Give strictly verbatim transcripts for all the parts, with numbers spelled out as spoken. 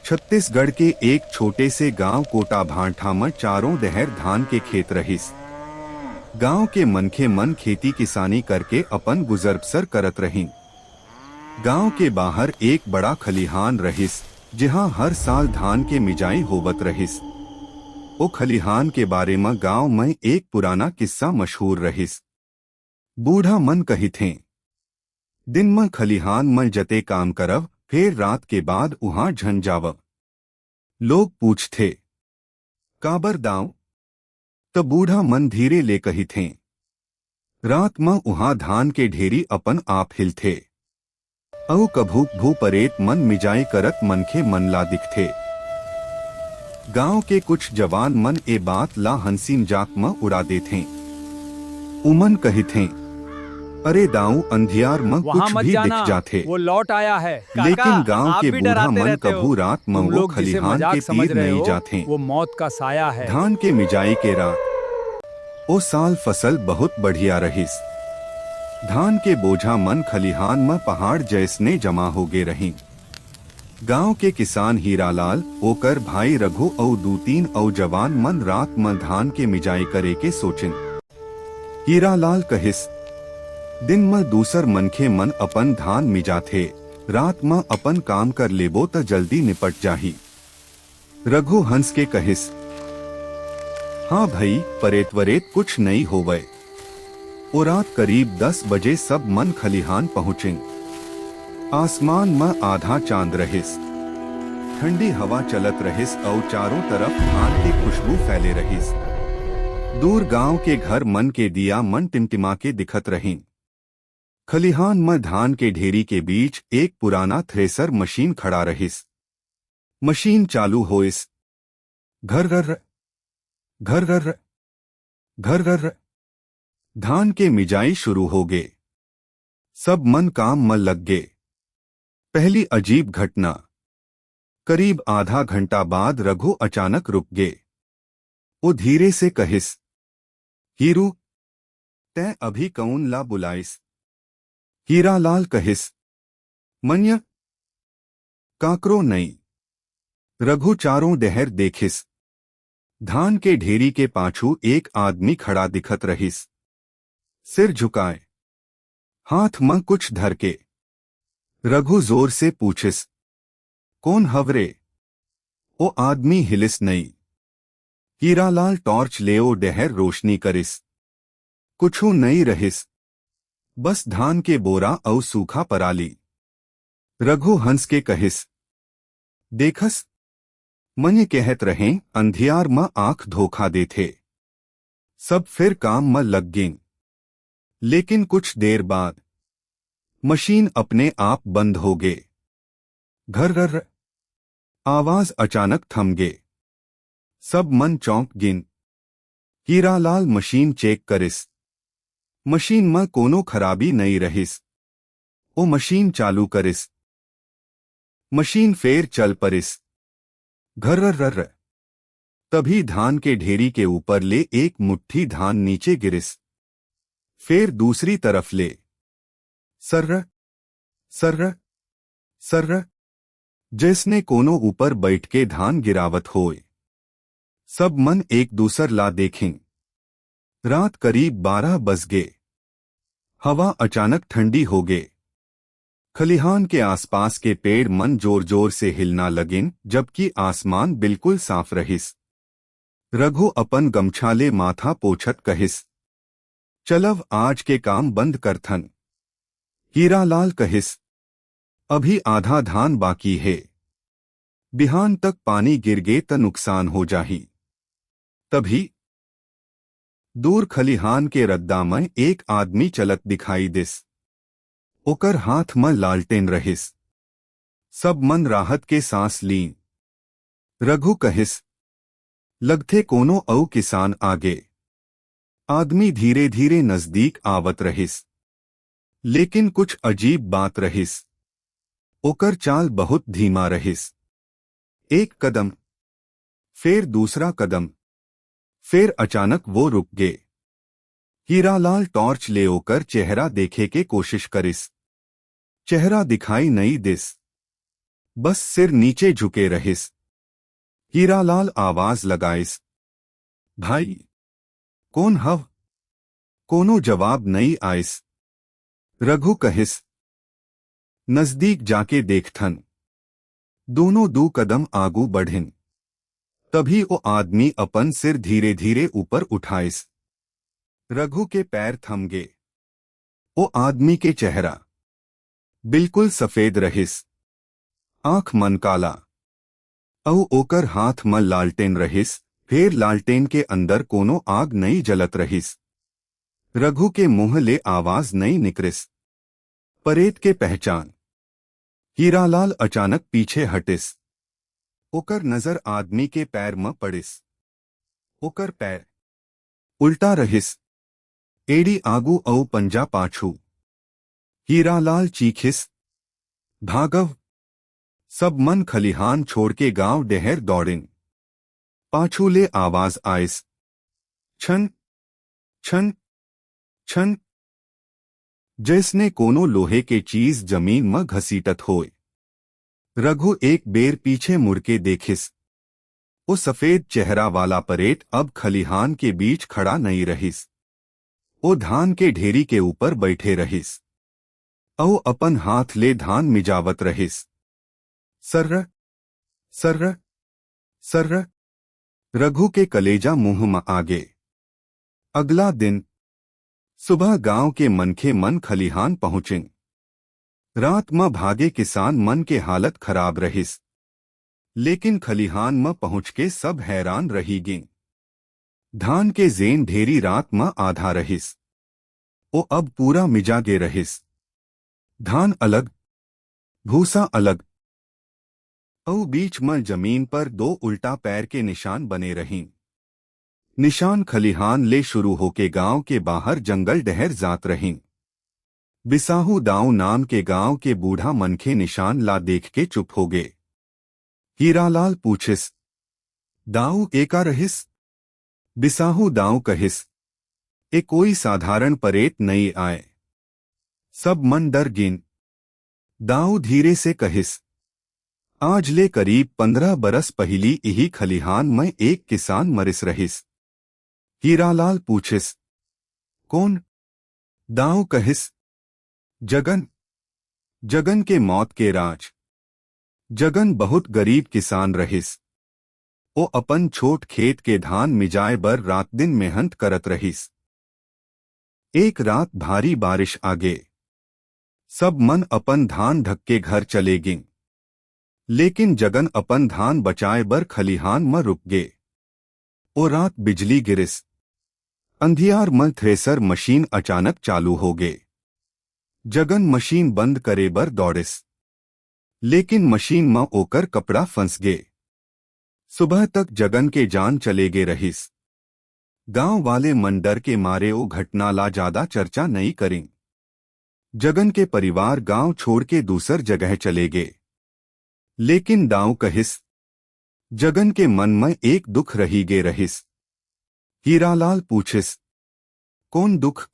छत्तीसगढ़ के एक छोटे से गांव कोटाभांठा म चारों डहर धान के खेत रहिस। गांव के मनखे मन खेती किसानी करके अपन गुजर बसर करत रहिन। गांव के बाहर एक बड़ा खलिहान रहिस, जिहां हर साल धान के मिजाई होवत रहिस। ओ खलिहान के बारे म गांव म एक पुराना किस्सा मशहूर रहिस। बूढ़ा मन कहिथें, "दिन म खलिहान म जते काम करव, फेर रात के बाद उहां झन जावव।" लोग पूछथे, "काबर दांव?" त बूढ़ा मन धीरे ले कहिथें, "रात म उहां धान के ढेरी अपन आप हिलथे, अउ कभू भू परेत मन मिजाई करत मनखे मन ला दिखथे।" गांव के कुछ जवान मन ए बात ला हंसी मजाक म उड़ा देथें। उमन कहिथें, "अरे दाऊ, अंधियार म वहाँ कुछ मत भी जाना, दिख जाथे।" वो लौट आया है। लेकिन काका, गांव आप के भी बूढ़ा डराते मन रहते हो। कभू रात म तुम वो लोग जिसे खलिहान मजाक के समझ तीर रहे नई हो, जाथें। वो मौत का साया है। धान के मिजाई के रात। ओ साल फसल बहुत बढ़िया रहिस। धान के बोझा मन खलिहान म पहाड़ जैसने जमा होगे रहिन। गांव के किसान हीरालाल, ओकर भाई रघु अउ दू तीन अउ जवान मन रात म धान के मिजाई करे के सोचिन। हीरालाल कहिस, "दिन म दूसर मनखे मन अपन धान मिजाथे, रात म अपन काम कर लेबो त जल्दी निपट जाही।" रघु हंस के कहिस, "हां भई, परेत वरेत कुछ नई होवय।" ओ रात करीब दस बजे सब मन खलिहान पहुंचिन। आसमान म आधा चांद रहिस। ठंडी हवा चलत रहिस अउ चारों तरफ धान के खुशबू फैले रहिस। दूर गांव के घर मन के दिया मन टिमटिमा के दिखत रहिन। खलिहान म धान के ढेरी के बीच एक पुराना थ्रेसर मशीन खड़ा रहिस। मशीन चालू होइस। घर्रर्र, घर्रर्र, घर्रर्र। धान के मिजाई शुरू होगे। सब मन काम म लग गे। पहली अजीब घटना। करीब आधा घंटा बाद रघु अचानक रुक गे। ओ धीरे से कहिस, "हीरू, तैं अभी कउन ला बुलाइस?" हीरालाल कहिस, "मन्य, काकरो नई।" रघु चारों डहर देखिस। धान के ढेरी के पाछू एक आदमी खड़ा दिखत रहिस। सिर झुकाए, हाथ म कुछ धर के। रघु जोर से पूछिस, "कोन हवरे?" ओ आदमी हिलिस नई। हीरालाल टॉर्च ले ओ डहर रोशनी करिस। कुछू नई रहिस, बस धान के बोरा अउ सूखा पराली। रघु हंस के कहिस, "देखस, मन्य कहत रहें, अंधियार म आंख धोखा देथे।" सब फिर काम म लग गिन। लेकिन कुछ देर बाद मशीन अपने आप बंद होगे। घर्रर्र। आवाज अचानक थम गे। सब मन चौंक गिन। हीरालाल मशीन चेक करिस। मशीन म कोनो खराबी नई रहिस। ओ मशीन चालू करिस। मशीन फेर चल परिस। घर्रर्रर्र। तभी धान के ढेरी के ऊपर ले एक मुट्ठी धान नीचे गिरिस। फेर दूसरी तरफ ले। सर्र, सर्र, सर्र। जैसने कोनो ऊपर बइठ के धान गिरावत होय। सब मन एक दूसर ला देखिन। रात करीब बारह बज गे। हवा अचानक ठंडी होगे। खलिहान के आसपास के पेड़ मन जोर-जोर से हिलना लगिन, जबकि आसमान बिल्कुल साफ रहिस। रघु अपन गमछा ले माथा पोछत कहिस, "चलव, आज के काम बंद करथन।" हीरालाल कहिस, "अभी आधा धान बाकी हे। बिहान तक पानी गिर गे त नुकसान हो जाही।" तभी दूर खलिहान के रद्दा म एक आदमी चलत दिखाई दिस। ओकर हाथ म लालटेन रहिस। सब मन राहत के सांस लीन। रघु कहिस, "लगथे कोनो अउ किसान आगे।" आदमी धीरे-धीरे नजदीक आवत रहिस। लेकिन कुछ अजीब बात रहिस। ओकर चाल बहुत धीमा रहिस। एक कदम, फेर दूसरा कदम, फेर अचानक वो रुक गे। हीरालाल टॉर्च ले ओकर चेहरा देखे के कोशिश करिस। चेहरा दिखाई नई दिस। बस सिर नीचे झुके रहिस। हीरालाल आवाज लगाइस, "भाई, कोन हव?" कोनो जवाब नइ आइस। रघु कहिस, "नजदीक जाके देखथन।" दूनों दू कदम आगू बढ़िन। तभी ओ आदमी अपन सिर धीरे-धीरे ऊपर उठाइस। रघु के पैर थम गे। ओ आदमी के चेहरा बिल्कुल सफेद रहिस, आंख मन काला, अउ ओकर हाथ म लालटेन रहिस, फेर लालटेन के अंदर कोनो आग नइ जलत रहिस। रघु के मुंह ले आवाज नइ निकरिस। परेत के पहचान। हीरालाल अचानक पीछे हटिस। ओकर नजर आदमी के पैर म पड़िस। ओकर पैर उल्टा रहिस, एड़ी आगू अउ पंजा पाछू। हीरालाल चीखिस, "भागव!" सब मन खलिहान छोड़ के गांव डहर दौड़िन। पाछू ले आवाज आइस, "छन, छन, छन।" जइसने कोनो लोहे के चीज जमीन म घसीटत होय। रघु एक बेर पीछे मुड़ के देखिस। ओ सफेद चेहरा वाला परेत अब खलिहान के बीच खड़ा नइ रहिस। ओ धान के ढेरी के ऊपर बइठे रहिस। अउ अपन हाथ ले धान मिजावत रहिस। सर्र, सर्र, सर्र। रघु के कलेजा मुंह म आ गे। अगला दिन सुबह गांव के मनखे मन खलिहान पहुंचिन। रात म भागे किसान मन के हालत खराब रहिस, लेकिन खलिहान म पहुंच के सब हैरान रहि गिन। धान के जेन ढेरी रात म आधा रहिस, ओ अब पूरा मिजा गे रहिस। धान अलग, भूसा अलग, अउ बीच म जमीन पर दो उल्टा पैर के निशान बने रहिन। निशान खलिहान ले शुरू होके गांव के बाहर जंगल डहर जात रहिन। बिसाहू दाऊ नाम के गांव के बूढ़ा मनखे निशान ला देख के चुप हो गे। हीरालाल पूछिस, "दाऊ, ए का रहिस?" बिसाहू दाऊ कहिस, "ए कोई साधारण परेत नइ आय।" सब मन डर गिन। दाऊ धीरे से कहिस, "आज ले करीब पंद्रह बरस पहिली इही खलिहान म एक किसान मरिस रहिस।" हीरालाल पूछिस, "कोन?" दाऊ कहिस, "जगन, जगन के मौत के राज।" जगन बहुत गरीब किसान रहिस। ओ अपन छोट खेत के धान मिजाए बर रात दिन मेहनत करत रहिस। एक रात भारी बारिश आ गे। सब मन अपन धान ढक के घर चले गिन। लेकिन जगन अपन धान बचाए बर खलिहान म रुक गे। ओ रात बिजली गिरिस। अंधियार म थ्रेसर मशीन अचानक चालू हो गे। जगन मशीन बंद करे बर दौड़िस, लेकिन मशीन म ओकर कपड़ा फंस गे। सुबह तक जगन के जान चले गे रहिस। गांव वाले मन डर के मारे ओ घटना ला जादा चर्चा नइ करिन। जगन के परिवार गांव छोड़ के दूसर जगह चले गे। लेकिन दाऊ कहिस, जगन के मन म एक दुख रहि गे रहिस। हीरालाल पूछिस, "कोन दुख?"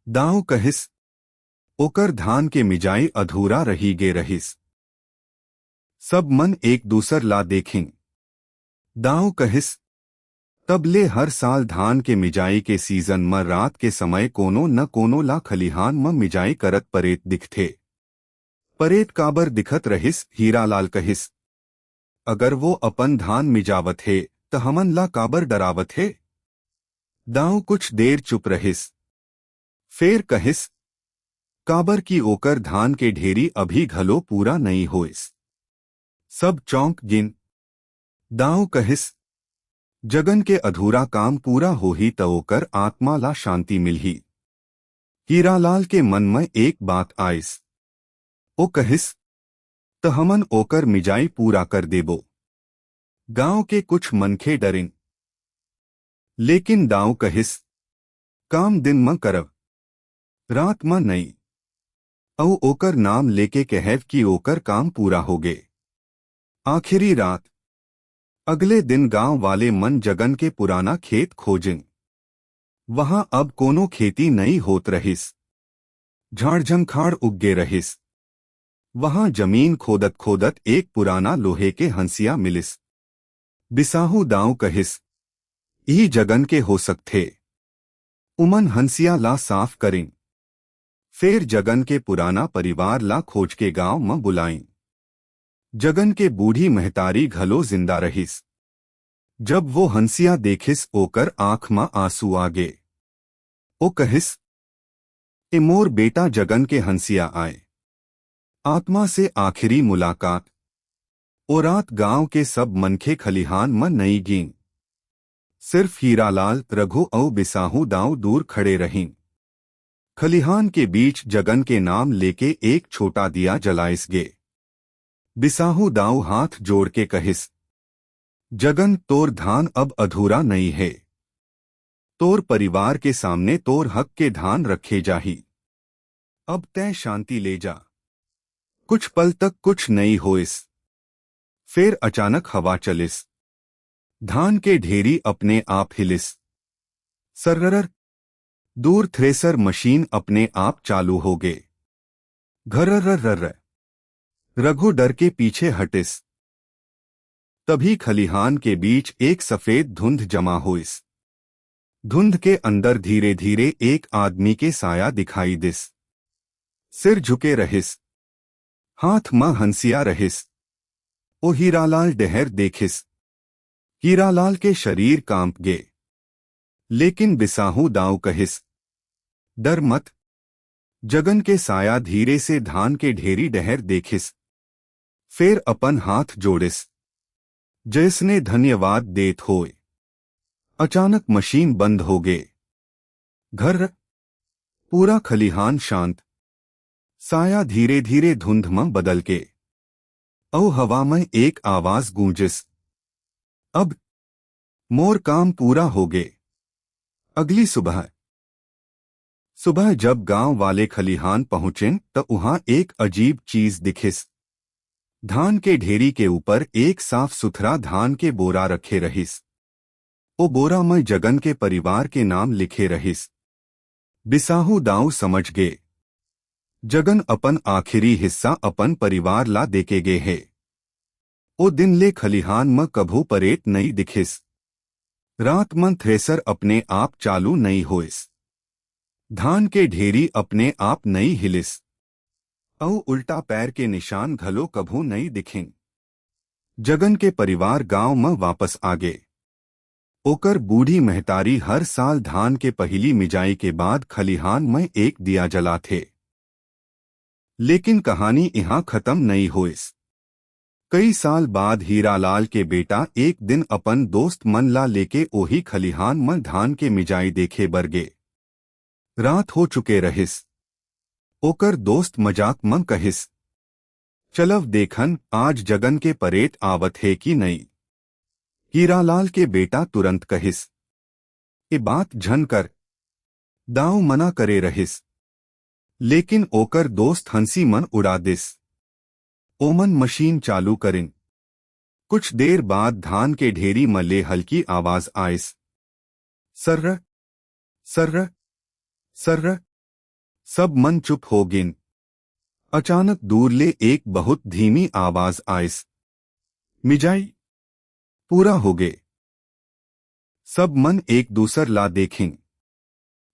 दाऊ कहिस, "ओकर धान के मिजाई अधूरा रहि गे रहिस।" सब मन एक दूसर ला देखिन। दाऊ कहिस, "तब ले हर साल धान के मिजाई के सीजन म रात के समय कोनो न कोनो ला खलिहान म मिजाई करत परेत दिखथे।" "परेत काबर दिखत रहिस?" हीरालाल कहिस, "अगर वो अपन धान मिजावत हे, त हमन ला काबर डरावत हे?" दाऊ कुछ देर चुप रहिस। फेर कहिस, "काबर कि ओकर धान के ढेरी अभी घलो पूरा नइ होइस।" सब चौंक गिन। दाऊ कहिस, "जगन के अधूरा काम पूरा होही, त ओकर आत्मा ला शांति मिलही।" हीरालाल के मन म एक बात आइस। ओ कहिस, "त हमन ओकर मिजाई पूरा कर देबो।" गांव के कुछ मनखे डरिन, लेकिन दाऊ कहिस, "काम दिन म करव, रात म नइ।" अउ ओकर नाम लेके कहव कि ओकर काम पूरा हो गे। आखिरी रात। अगले दिन गांव वाले मन जगन के पुराना खेत खोजिन। वहां अब कोनो खेती नइ होत रहिस। झाड़ झंखाड़ उग गे रहिस। वहां जमीन खोदत खोदत एक पुराना लोहे के हंसिया मिलिस। बिसाहू दाऊ कहिस, "इही जगन के हो सकथे।" उमन हंसिया ला साफ करिन। फेर जगन के पुराना परिवार ला खोज के गांव म बुलाइन। जगन के बूढ़ी महतारी घलो जिंदा रहिस। जब वो हंसिया देखिस, ओकर आंख म आंसू आ गे। ओ कहिस, "ए मोर बेटा जगन के हंसिया आय।" आत्मा से आखिरी मुलाकात। ओ रात गांव के सब मनखे खलिहान म नइ गीन। सिर्फ हीरालाल, रघु अउ बिसाहू दाऊ दूर खड़े रहिन। खलिहान के बीच जगन के नाम लेके एक छोटा दिया जलाइस गे। बिसाहू दाऊ हाथ जोड़ के कहिस, "जगन, तोर धान अब अधूरा नइ हे। तोर परिवार के सामने तोर हक के धान रखे जाही। अब तैं शांति ले जा।" कुछ पल तक कुछ नइ होइस। फेर अचानक हवा चलिस। धान के ढेरी अपने आप हिलिस। सर्रर। दूर थ्रेसर मशीन अपने आप चालू हो गे। घर्रर्रर्र। रघु डर के पीछे हटिस। तभी खलिहान के बीच एक सफेद धुंध जमा होइस। धुंध के अंदर धीरे-धीरे एक आदमी के साया दिखाई दिस। सिर झुके रहिस। हाथ म हंसिया रहिस। ओ हीरालाल डहर देखिस। हीरालाल के शरीर कांप गे। लेकिन बिसाहू दाऊ कहिस, "डर मत।" जगन के साया धीरे से धान के ढेरी डहर देखिस, फेर अपन हाथ जोड़िस, जइसने धन्यवाद देत होय। अचानक मशीन बंद हो गे। घर, पूरा खलिहान शांत। साया धीरे-धीरे धुंध म बदल गे। अउ हवा म एक आवाज गूंजिस, "अब मोर काम पूरा हो गे।" अगली सुबह। सुबह जब गांव वाले खलिहान पहुंचिन, त उहां एक अजीब चीज दिखिस। धान के ढेरी के ऊपर एक साफ सुथरा धान के बोरा रखे रहिस। ओ बोरा म जगन के परिवार के नाम लिखे रहिस। बिसाहू दाऊ समझ गे। जगन अपन आखिरी हिस्सा अपन परिवार ला देके गे हे। ओ दिन ले खलिहान म कभू परेत नइ दिखिस। रात म थ्रेसर अपने आप चालू नइ होइस। धान के ढेरी अपने आप नइ हिलिस। अउ उल्टा पैर के निशान घलो कभू नइ दिखिन। जगन के परिवार गांव म वापस आ गे। ओकर बूढ़ी महतारी हर साल धान के पहिली मिजाई के बाद खलिहान म एक दिया जलाथे। लेकिन कहानी इहां खत्म नइ होइस। कई साल बाद हीरालाल के बेटा एक दिन अपन दोस्त मन ला लेके ओही खलिहान म धान के मिजाई देखे बर गे। रात हो चुके रहिस। ओकर दोस्त मजाक म कहिस, "चलव देखन, आज जगन के परेत आवत हे कि नइ।" हीरालाल के बेटा तुरंत कहिस, "ए बात झन कर।" दाऊ मना करे रहिस, लेकिन ओकर दोस्त हंसी मन उड़ा दिस। ओमन मशीन चालू करिन। कुछ देर बाद धान के ढेरी म ले हल्की आवाज आइस, "सर्र, सर्र, सर्र।" सब मन चुप हो गिन। अचानक दूर ले एक बहुत धीमी आवाज आइस, "मिजाई पूरा हो गे।" सब मन एक दूसर ला देखिन।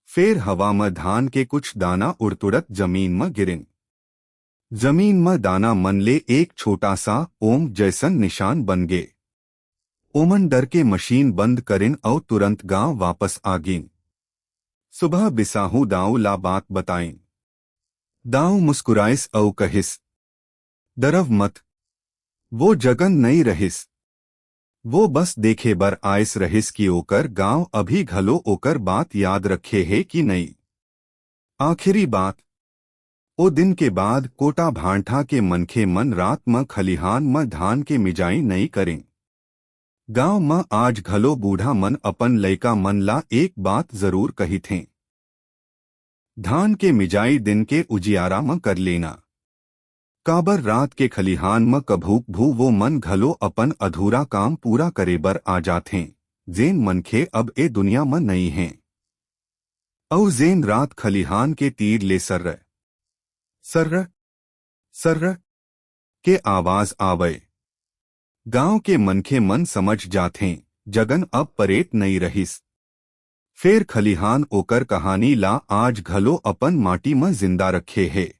फेर हवा म धान के कुछ दाना उड़तुड़त जमीन म गिरिन। जमीन म दाना मन ले एक छोटा सा ओम जैसन निशान बन गे। ओमन डर के मशीन बंद करिन अउ तुरंत गांव वापस आ गिन। सुबह बिसाहू दाऊ ला बात बताइन। दाऊ मुस्कुराइस अउ कहिस, "डरव मत, वो जगन नइ रहिस। वो बस देखे बर आइस रहिस कि ओकर गांव अभी घलो ओकर बात याद रखे हे कि नइ।" आखिरी बात। ओ दिन के बाद कोटा भांठा के मनखे मन रात म खलिहान म धान के मिजाई नइ करें। गांव म आज घलो बूढ़ा मन अपन लइका मन ला एक बात जरूर कहिथें, "धान के मिजाई दिन के उजियारा म कर लेना।" काबर रात के खलिहान म कभू-कभू वो मन घलो अपन अधूरा काम पूरा करे बर आ जाथें, जेन मनखे अब ए दुनिया म नइ हें। अउ जेन रात खलिहान के तीर ले सर्र, सर्र, सर्र, के आवाज आवय। गांव के मनखे मन समझ जाथें, जगन अब परेत नइ रहिस। फेर खलिहान ओकर कहानी ला आज घलो अपन माटी म जिंदा रखे हे।